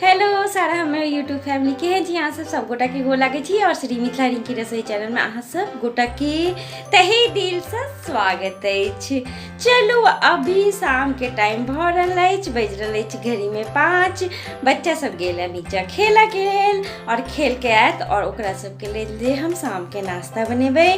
Hello सारा हमर YouTube family, केहन छी अहाँ सब? सब गोटा के गोर लागै छी और श्री मिथिला रिंकी रसोई चैनल में अहाँ सब गोटा के तहे दिल से स्वागत अछि। चलू अभी शाम के टाइम भऽ रहल अछि, बजि रहल अछि घड़ी में 5। बच्चा सब गेल है नीचा खेलऽ के लेल और खेल के आयत और ओकरा सबके लेल जे हम शाम के नाश्ता बनेबै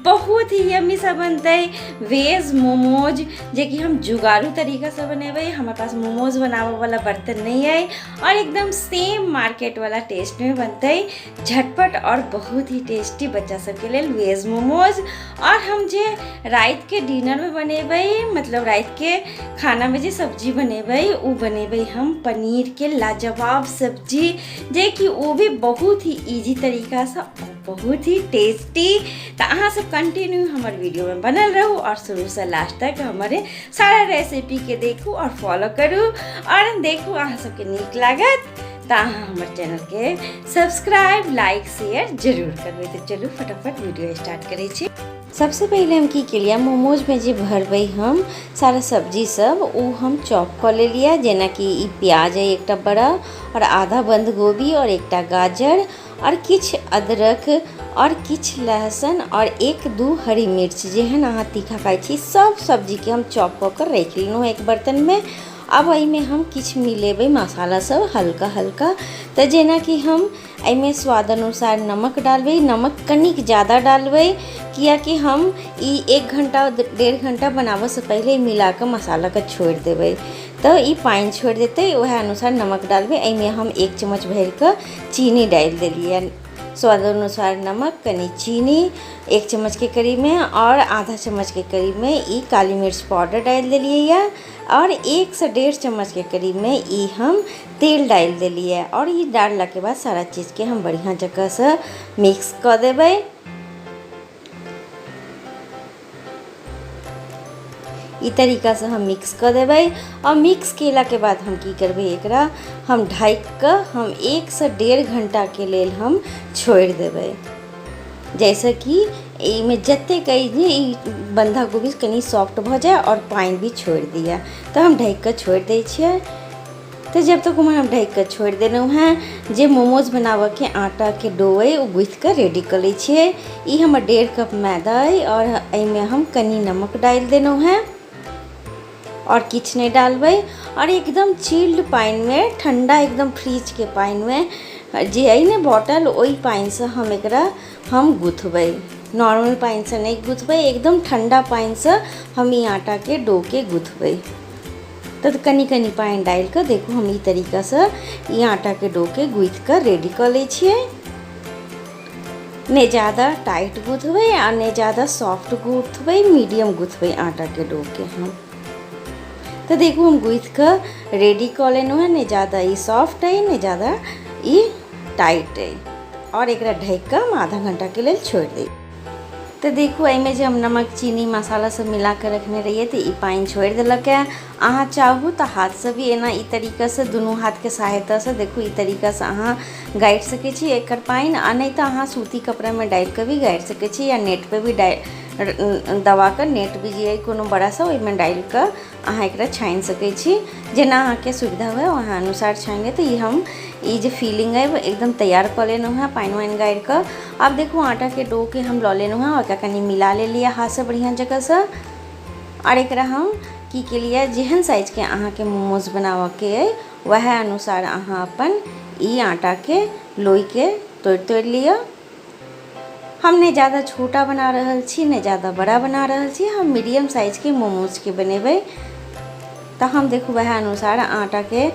बहुत ही यम्मी सा बनतै वेज मोमोज, जेकि हम जुगाड़ू तरीकासँ बनेबै। हमरा पास मोमोज बनाबऽवला बर्तन नहि अइ और एकदम सेम मार्केटवला टेस्टमे बनतै झटपट और बहुत ही टेस्टी बच्चा सबके लेल वेज मोमोज। और हम जे रातिके डिनरमे बनेबै, मतलब रातिके खानामे जे सब्जी बनेबै ओ बनेबै हम पनीरके लाजवाब सब्जी, जेकि ओ भी बहुत ही इजी तरीकासँ बहुत ही टेस्टी। तऽ अहाँ सब कंटिन्यू हमर वीडियोमे बनल रहू और शुरूसँ लास्ट तक हमर सारा रेसिपीके देखू और फॉलो करू और देखू अहाँ सबके नीक लागत तऽ अहाँ हमर चैनलके सब्सक्राइब लाइक शेयर जरूर करबै। तऽ चलू फटाफट वीडियो स्टार्ट करै छी। सबसँ पहिले हम की केलियै, मोमोजमे जे भरबै हम सारा सब्जी सब ओ हम चॉप कऽ लेलियै, जेनाकि ई प्याज अइ एकटा बड़ा और आधा बन्द गोभी और एकटा गाजर और किछु अदरक और किछु लहसुन और 1-2 हरी मिर्च, जेहन अहाँ तीखा खाइ छी। सब सब्जीके हम चॉप कऽ कऽ राखि लेलहुँ एक बर्तनमे। आब एहिमे हम किछु मिलेबै मसाला सब हल्का हल्का। तऽ जेनाकि हम एहिमे स्वाद अनुसार नमक डालबै, नमक कनिक ज्यादा डालबै कियाकि हम ई 1 घंटा 1.5 घंटा बनाबऽसँ पहिले मिलाकऽ मसालाके छोड़ि देबै तऽ ई पानि छोड़ि देतै, वएह अनुसार नमक डालबै। एहिमे हम 1 चम्मच भरिकऽ चीनी डालि देलियै। स्वाद अनुसार नमक, कनि चीनी 1 चम्मचके करीबमे आओर आधा चम्मचके करीबमे ई काली मिर्च पाउडर डालि देलियै आओर 1 से 1.5 चम्मचके करीबमे ई हम तेल डालि देलियै। आओर ई डाललाके बाद सारा चीजके हम बढ़िआँ जकाँसँ मिक्स कऽ देबै। ई तरीकासँ हम मिक्स कऽ देबै आओर मिक्स केलाके बाद हम की करबै, एकरा हम ढाकि कऽ हम 1 से 1.5 घंटाके लेल हम छोड़ि देबै, जाहिसँ कि एहिमे जतेक अइ जे ई बन्धा गोभी कनि सॉफ्ट भऽ जाय आओर पानि भी छोड़ि दिअ। तऽ हम ढाकि कऽ छोड़ि दै छियै। तऽ जब तक ओम्हर हम ढाकि कऽ छोड़ि देलहुँ हेँ, जे मोमोज बनाबऽके आटाके डो अइ ओ गूँथि कऽ रेडी कऽ लै छियै। ई हमर 1.5 कप मैदा अइ आओर एहिमे हम कनि नमक डालि देलहुँ हेँ आओर किछु नहि डालबै। आओर एकदम चिल्ड पानिमे, ठण्डा एकदम फ्रिजके पानिमे जे अइ ने बॉटल, ओहि पानिसँ हम एकरा हम गुथबै। नॉर्मल पानिसँ नहि गुथबै, एकदम ठण्डा पानिसँ हम ई आटाके डोके गुथबै। तऽ कनि कनि पानि डालि कऽ देखू हम ई तरीकासँ ई आटाके डोके गुथि कऽ रेडी कऽ लै छियै। नहि ज्यादा टाइट गुथबै आ नहि ज्यादा सॉफ्ट गुथबै, मीडियम गुथबै आटाके डोके हम। तऽ देखू हम गुथि कऽ रेडी कऽ लेलहुँ हेँ। नहि ज्यादा ई सॉफ्ट अइ, नहि ज्यादा ई टाइट अइ। आओर एकरा ढकि कऽ हम आधा घंटाके लेल छोड़ि दै। तऽ देखू एहिमे जे हम नमक चीनी मसाला सब मिला कऽ रखने रहियै तऽ ई पानि छोड़ि देलक हँ। अहाँ चाहू तऽ हाथसँ भी एना ई तरीकासँ दुनू हाथके सहायतासँ देखू ई तरीकासँ अहाँ गाड़ि सकै छी एकर पानि, आ नहि तऽ अहाँ सूती कपड़ामे डालि कऽ भी गाड़ि सकै छी या नेटपर भी डालि दबा कऽ, नेट भी जे अइ कोनो बड़ा सा ओहिमे डालि कऽ अहाँ एकरा छानि सकै छी। जेना अहाँके सुविधा हुए वहाँ अनुसार छानि लेब। तऽ ई हम ई जे फीलिंग अइ एकदम तैयार कऽ लेलहुँ हेँ पानि वानि गाड़ि कऽ। आब देखू आटाके डोके हम लऽ लेलहुँ हेँ, ओकरा कनि मिला लेलियै हाथसँ बढ़िआँ जकाँसँ। आओर एकरा हम की केलियै, जेहन साइजके अहाँके मोमोज बनाबऽके अइ वएह अनुसार अहाँ अपन ई आटाके लोइके तोड़ि तोड़ि लिअ। हम नहि ज्यादा छोटा बना रहल छी, नहि ज्यादा बड़ा बना रहल छी, हम मीडियम साइजके मोमोजके बनेबै। तऽ हम देखू वएह अनुसार आटाके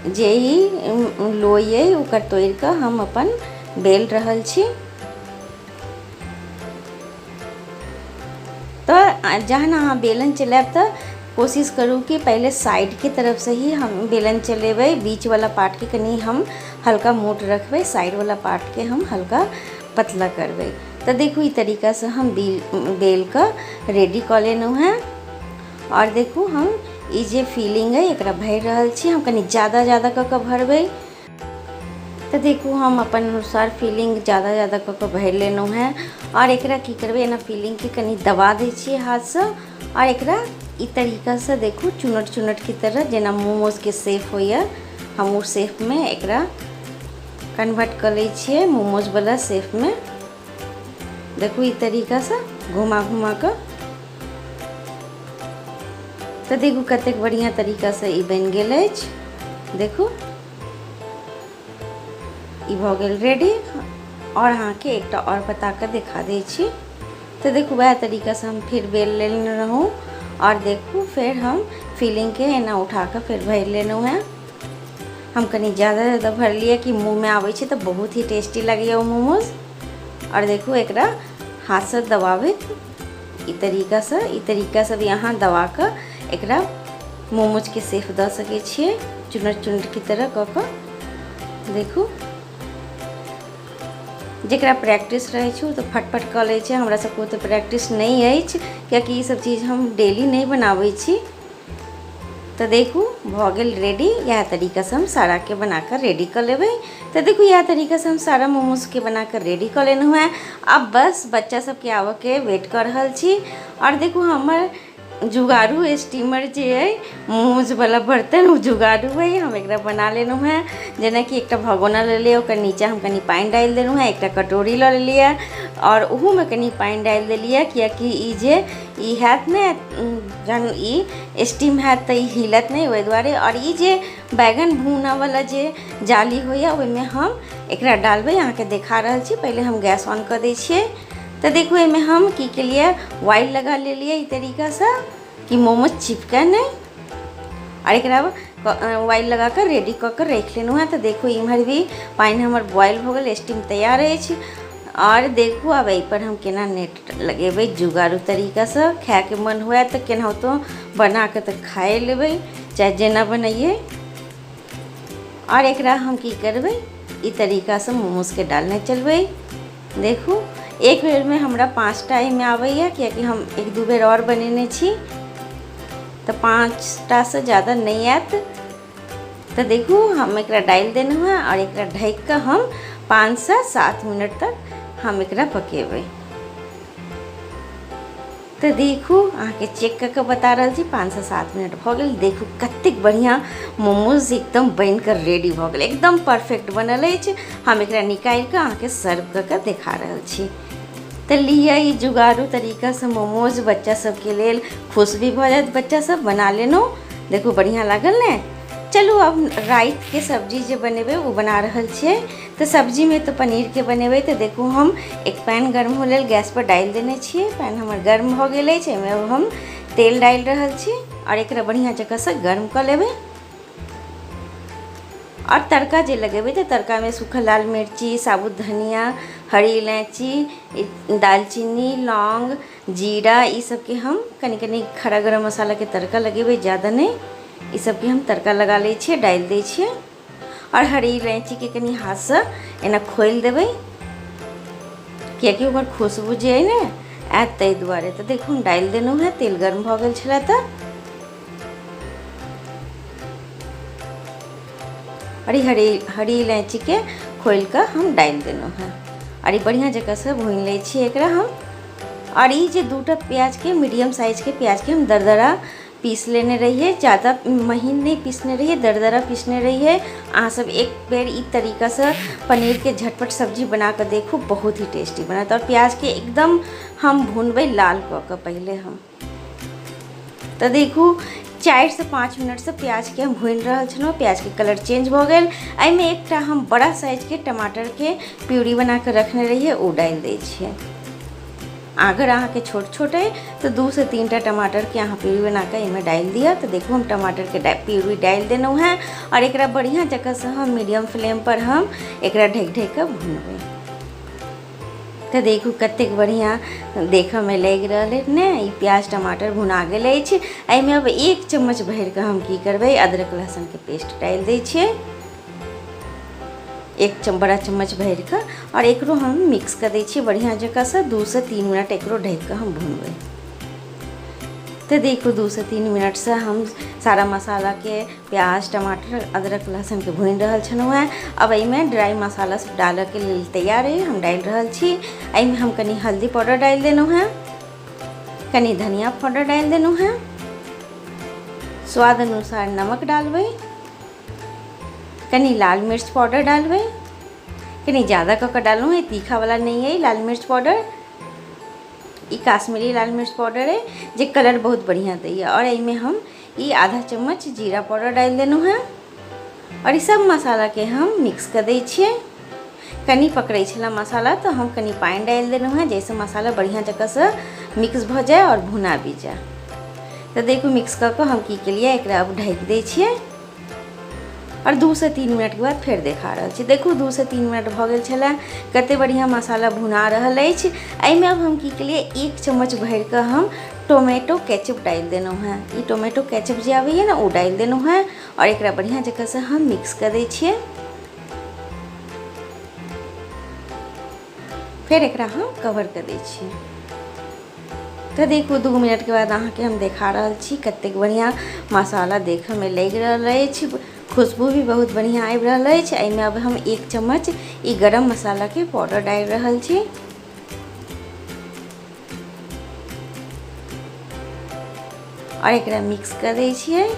जे ई लोइ अइ ओकर तोड़ि कऽ हम अपन बेल रहल छी। तऽ जहन अहाँ बेलन चलायब तऽ कोशिश करू कि पहिले साइडके तरफसँ ही हम बेलन चलेबै, बीचवला पार्टके कनि हम हल्का मोट रखबै, साइडवला पार्टके हम हल्का पतला करबै। तऽ देखू ई तरीकासँ हम बेल कऽ रेडी कऽ लेलहुँ हेँ। आओर देखू हम ई जे फीलिंग अइ एकरा भरि रहल छी, हम कनि ज्यादा ज्यादा कऽ कऽ भरबै। तऽ देखू हम अपन अनुसार फीलिंग ज्यादा ज्यादा कऽ कऽ भरि लेलहुँ हेँ। आओर एकरा की करबै, एना फीलिंगके कनि दबा दै छियै हाथसँ आओर एकरा ई तरीकासँ देखू चुनट चुनटके तरह, जेना मोमोजके शेप होइए। हम ओ शेपमे एकरा कन्वर्ट कऽ लै छियै मोमोजवला शेपमे। देखू ई तरीकासँ घुमा घुमा कऽ। तऽ देखू कतेक बढ़िआँ तरीकासँ ई बनि गेल अछि। देखू ई भऽ गेल रेडी। आओर अहाँके एकटा आओर बता कऽ देखा दै छी। तऽ देखू वएह तरीकासँ हम फेर बेल लेने रहौँ आओर देखू फेर हम फिलिंगके एना उठा कऽ फेर भरि लेलहुँ हेँ। हम कनि ज़्यादा ज़्यादा भरलियै कि मुँहमे आबै छै तऽ बहुत ही टेस्टी लगैए ओ मोमोज। आओर देखू एकरा हाथसँ दबाबैत ई तरीकासँ भी अहाँ दबा कऽ एकरा मोमोजके शेप दऽ सकै छियै, चुनर चुनरके तरह कऽ कऽ। देखू जकरा प्रैक्टिस रहै छै ओ तऽ फटफट कऽ लै छै, हमरा सबके ओते प्रैक्टिस नहि अछि कियाकि ई सब चीज हम डेली नहि बनाबै छी। तऽ देखू भऽ गेल रेडी। इएह तरीकासँ हम साराके बनाकऽ रेडी कऽ लेबै। तऽ देखू इएह तरीकासँ हम सारा मोमोजके बनाकऽ रेडी कऽ लेलहुँ हेँ। आब बस बच्चा सबके आबऽके वेट कऽ रहल छी। आओर देखू हमर जुगाड़ू स्टीमर जे अइ मोमोजवला बर्तन ओ जुगाड़ू अइ, हम एकरा बना लेलहुँ हेँ। जेनाकि एकटा भगोना लेलियै, ओकर नीचा हम कनि पानि डालि देलहुँ हेँ, एकटा कटोरी लऽ लेलियै आओर ओहूमे कनि पानि डालि देलियै कियाकि ई जे ई हैत ने जहन ई स्टीम हैत तऽ ई हिलत नहि, ओहि दुआरे। आओर ई जे बैगन भूनऽवला जे जाली होइए ओहिमे हम एकरा डालबै, अहाँके देखा रहल छी। पहिले हम गैस ऑन कऽ दै छियै। तऽ देखू एहिमे हम की केलियै, वाइल लगा लेलियै ई तरीकासँ कि मोमोज चिपकै नहि। आओर एकरा वाइल लगा कऽ रेडी कऽ कऽ राखि लेलहुँ हेँ। तऽ देखू इम्हर भी पानि हमर बॉयल भऽ गेल, स्टीम तैयार अछि। आओर देखू आब एहिपर हम केना नेट लगेबै जुगाड़ू तरीकासँ। खायके मन हुए तऽ केनाहितो बना कऽ तऽ खाए लेबै, चाहे जेना बनैयै। आओर एकरा हम की करबै, ई तरीकासँ मोमोजके डालने चलबै। देखू एक बेरमे हमरा 5टा एहिमे आबैए कियाकि हम 1-2 बेर आओर बनेने छी, तऽ 5टासँ ज़्यादा नहि आयत। तऽ देखू हम एकरा डालि देलहुँ हेँ आओर एकरा ढकि कऽ हम 5 से 7 मिनट तक हम एकरा पकेबै। तऽ देखू अहाँके चेक कऽ कऽ बता रहल छी, 5 से 7 मिनट भऽ गेल। देखू कतेक बढ़िआँ मोमोज एकदम बनि कऽ रेडी भऽ गेल, एकदम परफेक्ट बनल अछि। हम एकरा निकालि कऽ अहाँके सर्व कऽ कऽ देखा रहल छी। तऽ लिअ ई जुगाड़ू तरीकासँ मोमोज बच्चा सबके लेल, खुश भी भऽ जायत बच्चा सब। बना लेलहुँ, देखू बढ़िआँ लागल ने। चलू अब रातिके सब्जी जे बनेबै ओ बना रहल छियै। तऽ सब्जीमे तऽ पनीरके बनेबै। तऽ देखू हम एक पैन गर्म हो लेल गैसपर डालि देने छियै। पैन हमर गर्म भऽ गेल अछि, एहिमे हम तेल डालि रहल छी आओर एकरा बढ़िआँ जकाँसँ गर्म कऽ लेबै। आओर तड़का जे लगेबै तऽ तड़कामे सूखल लाल मिर्ची, साबुत धनिया, हरी इलायची, दालचीनी, लौंग, जीरा, ई सबके हम कनि कनि खड़ा गरम मसालाके तड़का लगेबै, ज़्यादा नहि। ई सबके हम तड़का लगा लै छियै, डालि दै छियै। आओर हरी इलायचीके कनि हाथसँ एना खोलि देबै कियाकि ओकर खुशबू जे अइ ने आयत, ताहि दुआरे। तऽ देखू हम डालि देलहुँ हेँ, तेल गर्म भऽ गेल छलै। तऽ आओर ई हरी इलायचीके खोलि कऽ हम डालि देलहुँ हेँ। आओर ई बढ़िआँ जकाँसँ भूनि लै छियै एकरा हम। आओर ई जे 2टा प्याजके मीडियम साइजके प्याजके हम दरदरा पीस लेने रहियै, ज़्यादा महीन नहि पीसने रहियै, दरदरा पीसने रहियै। अहाँ सब एक बेर ई तरीकासँ पनीरके झटपट सब्जी बना कऽ देखू, बहुत ही टेस्टी बनत। आओर प्याजके एकदम हम भुनबै लाल कऽ कऽ पहिले हम। तऽ देखू 4 से 5 मिनटसँ प्याजके हम भुनि रहल छलहुँ, प्याजके कलर चेंज भऽ गेल। एहिमे एकटा हम बड़ा साइजके टमाटरके प्यूरी बना कऽ रखने रहियै, ओ डालि दै छियै। अगर अहाँके छोट छोट अइ तऽ 2 से 3टा टमाटरके अहाँ प्यूरी बना कऽ एहिमे डालि दिअ। तऽ देखू हम टमाटरके प्यूरी डालि देलहुँ हेँ आओर एकरा बढ़िआँ जकाँसँ हम मीडियम फ्लेमपर हम एकरा ढकि ढकि कऽ भुनबै। तऽ देखू कतेक बढ़िआँ देखऽमे लागि रहल अछि ने। ई प्याज टमाटर भुना गेल अछि। एहिमे अब 1 चम्मच भरिकऽ हम की करबै, अदरक लहसुनके पेस्ट डालि दै छियै, 1 बड़ा चम्मच भरिकऽ। आओर एकरो हम मिक्स कऽ दै छियै बढ़िआँ जकाँसँ। 2 से 3 मिनट एकरो ढकि कऽ हम भुनबै। तऽ देखू 2 से 3 मिनटसँ हम सारा मसालाके प्याज टमाटर अदरक लहसुनके भुनि रहल छलहुँ हेँ। अब एहिमे ड्राई मसाला सब डालऽके लेल तैयार अइ, हम डालि रहल छी। एहिमे हम कनि हल्दी पाउडर डालि देलहुँ हेँ, कनि धनिया पाउडर डालि देलहुँ हेँ, स्वाद अनुसार नमक डालबै। कनी लाल मिर्च पाउडर डालबै, कनी ज़्यादा कऽ कऽ डाललहुँ हेँ, तीखावला नहि अइ लाल मिर्च पाउडर, ई काश्मीरी लाल मिर्च पाउडर अइ जे कलर बहुत बढ़िआँ दैए। आओर एहिमे हम ई आधा चम्मच जीरा पाउडर डालि देलहुँ हेँ आओर ई सब मसालाके हम मिक्स कऽ दै छियै। कनी पकड़ै छलै मसाला तऽ हम कनी पानि डालि देलहुँ हेँ जाहिसँ मसाला बढ़िआँ जकाँसँ मिक्स भऽ जाय आओर भुना भी जाय। तऽ देखू मिक्स कऽ कऽ हम की केलियै, एकरा आब ढकि दै छियै आओर 2 से 3 मिनटके बाद फेर देखा रहल छी। देखू 2 से 3 मिनट भऽ गेल छलै, कते बढ़िआँ मसाला भुना रहल अछि। एहिमे आब हम की केलियै, 1 चम्मच भरिकऽ हम टोमेटो केचप डालि देलहुँ हेँ। ई टोमेटो केचप जे आबैए ने ओ डालि देलहुँ हेँ आओर एकरा बढ़िआँ जकाँसँ हम मिक्स कऽ दै छियै। फेर एकरा हम कवर कऽ दै छियै। तऽ देखू 2 मिनटके बाद अहाँके हम देखा रहल छी कतेक बढ़िआँ मसाला देखऽमे लागि रहल अछि, खुशबू भी बहुत बढ़िआँ आबि रहल अछि। एहिमे अब हम 1 चम्मच ई गरम मसालाके पाउडर डालि रहल छी। आओर एकरा मिक्स कऽ दै छियै।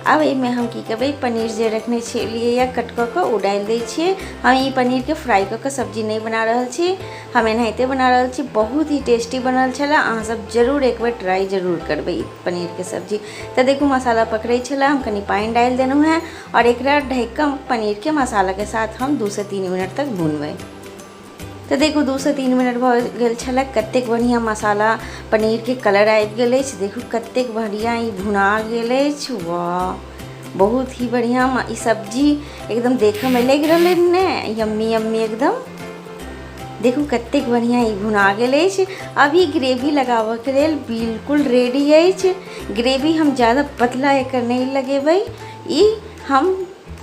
आब एहिमे हम की करबै, पनीर जे रखने छलियै या कट कऽ कऽ ओ डालि दै छियै। हम ई पनीरके फ्राई कऽ कऽ सब्जी नहि बना रहल छी, हम एनाहिते बना रहल छी। बहुत ही टेस्टी बनल छलै, अहाँ सब जरूर एक बेर ट्राई जरूर करबै ई पनीरके सब्जी। तऽ देखू मसाला पकड़ै छलै, हम कनि पानि डालि देलहुँ हेँ आओर एकरा ढकि कऽ पनीरके मसालाके साथ हम 2 से 3 मिनट तक भुनबै। तऽ देखू 2 से 3 मिनट भऽ गेल छलै, कतेक बढ़िआँ मसाला पनीरके कलर आबि गेल अछि। देखू कतेक बढ़िआँ ई भुना गेल अछि, वाह बहुत ही बढ़िआँ ई सब्जी एकदम देखऽमे लागि रहलै ने यम्मी यम्मी एकदम। देखू कतेक बढ़िआँ ई भुना गेल अछि। अब ई ग्रेवी लगाबऽके लेल बिल्कुल रेडी अछि। ग्रेवी हम ज़्यादा पतला एकर नहि लगेबै, ई हम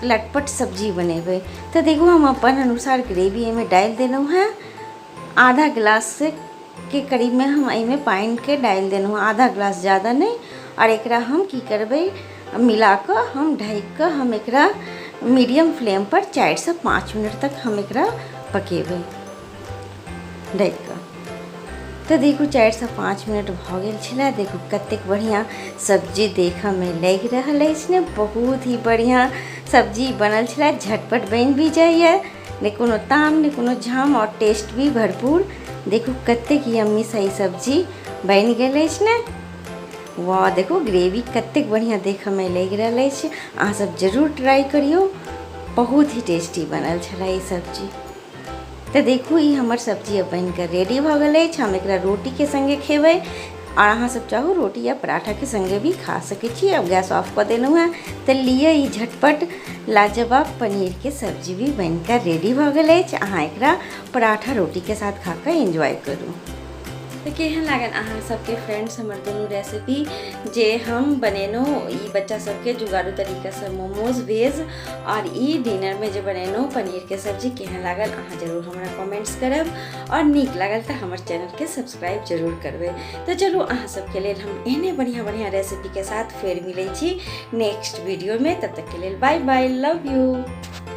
लटपट सब्जी बनेबै। तऽ देखू हम अपन अनुसार ग्रेवी एहिमे डालि देलहुँ हेँ। आधा गिलास के करीबमे हम एहिमे पानिके डालि देलहुँ, आधा गिलास ज़्यादा नहि। आओर एकरा हम की करबै, मिलाकऽ हम ढकिकऽ हम एकरा मीडियम फ्लेम पर 4 से 5 मिनट तक हम एकरा पकेबै ढकिकऽ। तऽ देखू 4 से 5 मिनट भऽ गेल छलै। देखू कतेक बढ़िआँ सब्जी देखऽमे लागि रहल अछि ने, बहुत ही बढ़िआँ सब्जी बनल छलै। झटपट बनि भी जाइए, नहि कोनो ताम नहि कोनो झाम आओर टेस्ट भी भरपूर। देखू कतेक यम्मी सही सब्जी बनि गेल अछि ने, वाह। देखू ग्रेवी कतेक बढ़िआँ देखऽमे लागि रहल अछि। अहाँ सब जरूर ट्राई करियौ, बहुत ही टेस्टी बनल छलै ई सब्जी। तऽ देखू ई हमर सब्जी अब बनिकऽ रेडी भऽ गेल अछि। हम एकरा रोटीके सङ्गे खेबै आओर अहाँ सब चाहू रोटी या पराठाके सङ्गे भी खा सकै छी। अब गैस ऑफ कऽ देलहुँ हेँ। तऽ लिअ ई झटपट लाजवाब पनीरके सब्जी भी बनिकऽ रेडी भऽ गेल अछि। अहाँ एकरा पराठा रोटीके साथ खा कऽ एन्जॉय करू। तऽ केहन लागल अहाँ सबके फ्रेंड्स हमर दुनू रेसिपी जे हम बनेलहुँ, ई बच्चा सबके जुगाड़ू तरीकासँ मोमोज वेज आओर ई डिनरमे जे बनेलहुँ पनीरके सब्जी, केहन लागल अहाँ जरूर हमरा कमेंट्स करब आओर नीक लागल तऽ हमर चैनलके सब्सक्राइब जरूर करबै। तऽ चलू अहाँ सबके लेल हम एहने बढ़िआँ बढ़िआँ रेसिपीके साथ फेर मिलै छी नेक्स्ट वीडियोमे। तब तकके लेल बाय बाय, लव यू।